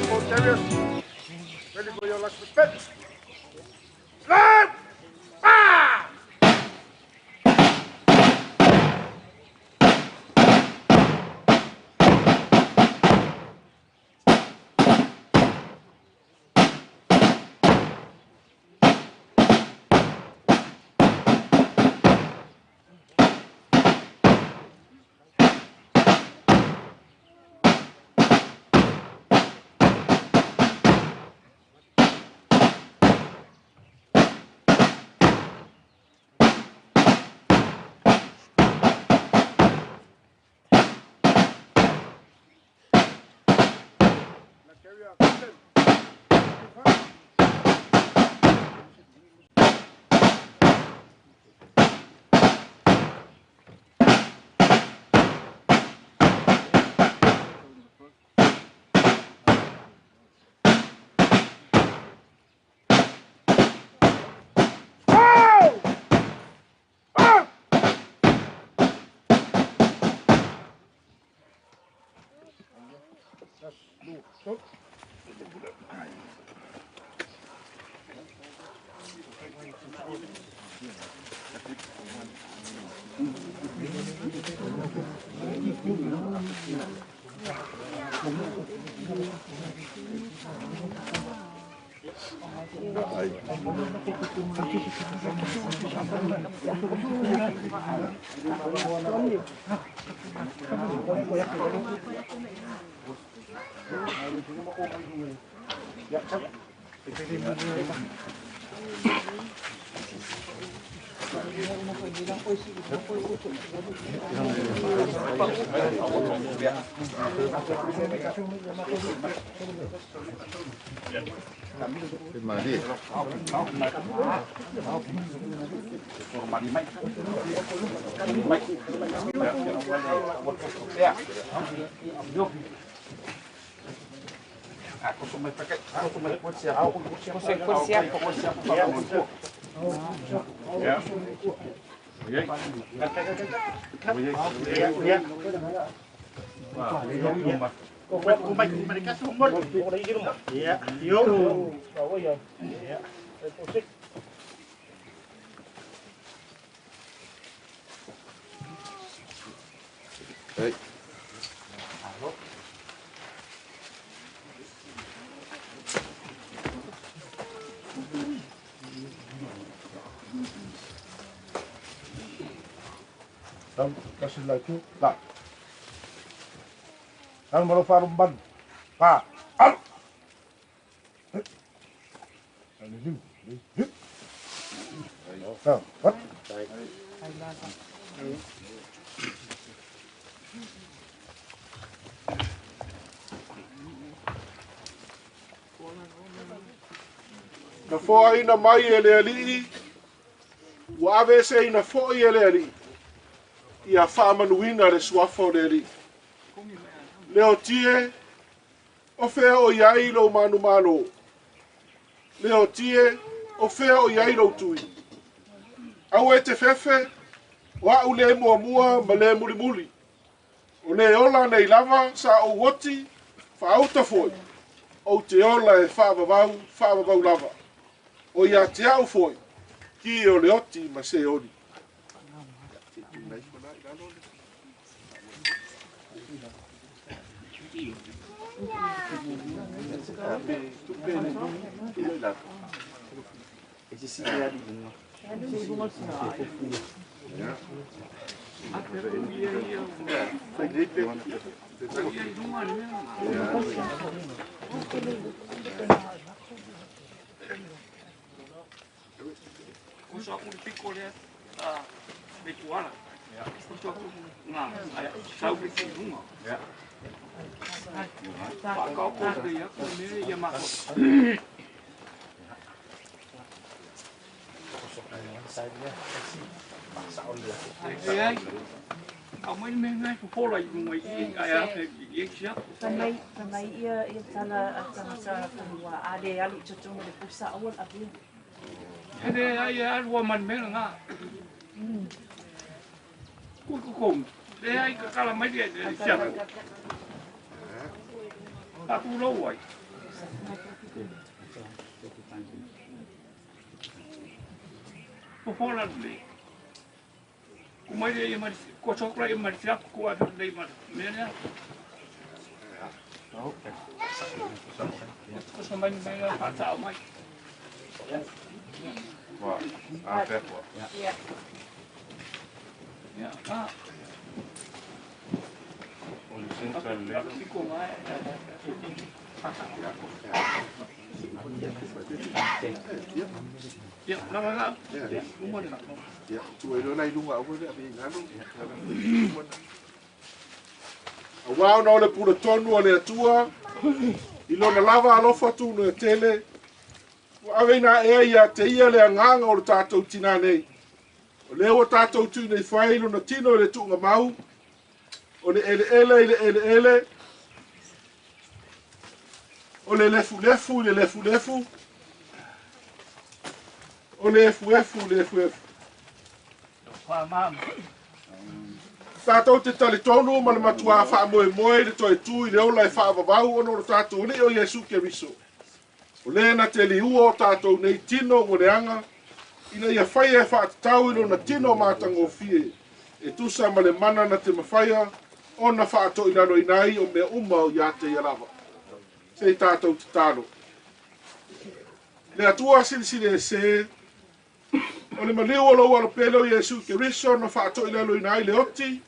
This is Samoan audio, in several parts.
Darius, ready for your last defense. Slam! Ah! Na foa ina mai e le alii, ua ave se ina foi e le alii, ia faamanuina le suafa o le alii. Leo tie, o fea o iai lou manumalo. Leo tie, o fea o iai lou tui. Au e te fefe, o au le muamua ma le mulimuli. O le ola nei lava sa ou oti, faauta foi. O te ola e faavavau, faavavau lava. O ia te au foi, ki o le oti ma se oli. Auā ona o le puletonu a le Atua, i lona lava alofa tunoa tele, ua aveina aʻe ai ia te ia le agaga o le tatou tinā nei. O lea ua tatou tuuina ifo ai lona tino i le tuugamau, o le eleele i le eleele, o le lefulefu i le lefulefu, o le efuefu i le efuefu. Tatou te talitonu ma le matuā faamoemoe i le toe tu i le ola e faavavau ona o lo tatou Alii o Iesu Keriso. O lē na te liua o tatou nei tino ua leaga, ina ia faia e faatatau i lona tino matagofie, e tusa ma le mana na te mafaia ona faatoilaloina ai o mea uma o ia te ia lava. Se i tatou tatalo. Le Atua silisili ese, o le maliu o lou alopele o Iesu Keriso na faatoilaloina ai le oti,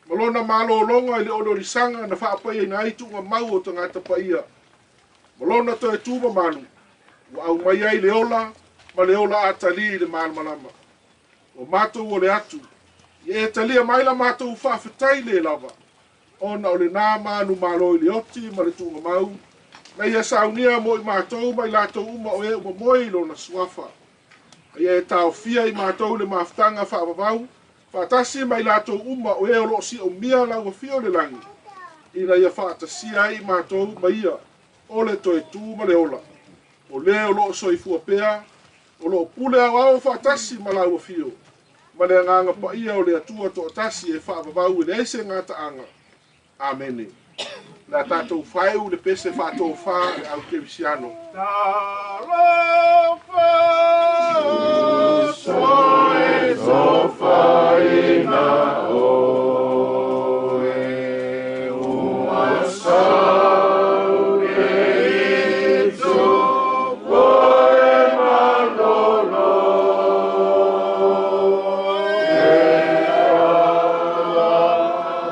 ma lona malōlōga i le oliolisaga na faapaiaina ai tuugamau o tagata paia. Ma lona toe tu mamalu, ua aumai ai le ola ma le ola atalī i le malamalama. O matou o le atu, ia e talia mai la matou faafetai lē lava, ona o lenā manumalo i le oti ma le tuugamau, na ia saunia mo i matou ma i latou uma o e ua moe i lona suafa. Ia e taofia i matou le mafutaga faavavau, faatasi ma i latou uma o e o loo siomia lau afio i le lagi, ina ia faatasia ai i matou ma ia, o le toe tu ma le ola. O lē o loo soifua pea, o loo pule aoao faatasi ma lau afio, ma le agaga paia o le Atua toatasi e faavavau i leai se gataaga. Amene. Le a tatou faaiu le pese faatofā le au kerisiano. Talofa soesofaina oe ua sau nei tupu e malolo e ala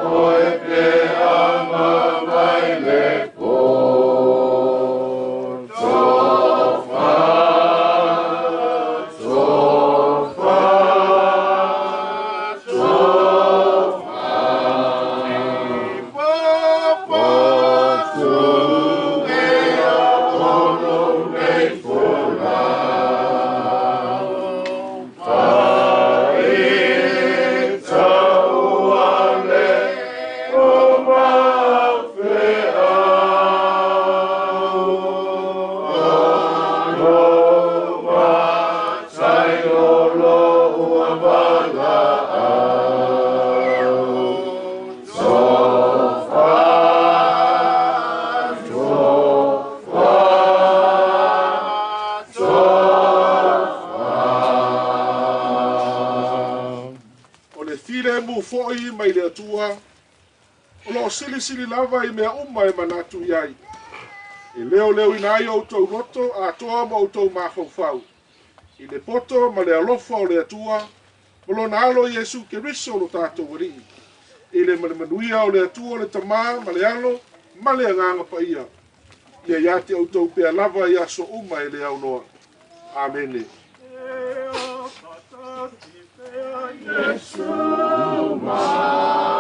oe pe ama mai le po tofa tofa tofa popo e ono nei folau faita ua le o maufeau ano matai lolo ua valaau tofa tofa tofa. O le filemu foʻi mai le Atua, o loo silisili lava i mea uma e manatu i ai. E leoleoina ai outou loto atoa ma outou mafaufau, i le poto ma le alofa o le Atua, ma lona alo Iesu Keriso lo tatou Alii. I le ma le manuia o le Atua le Tamā ma le Alo ma le Agaga Paia. Ia ia te outou pea lava i aso uma e le aunoa. Amene. Iesu mai.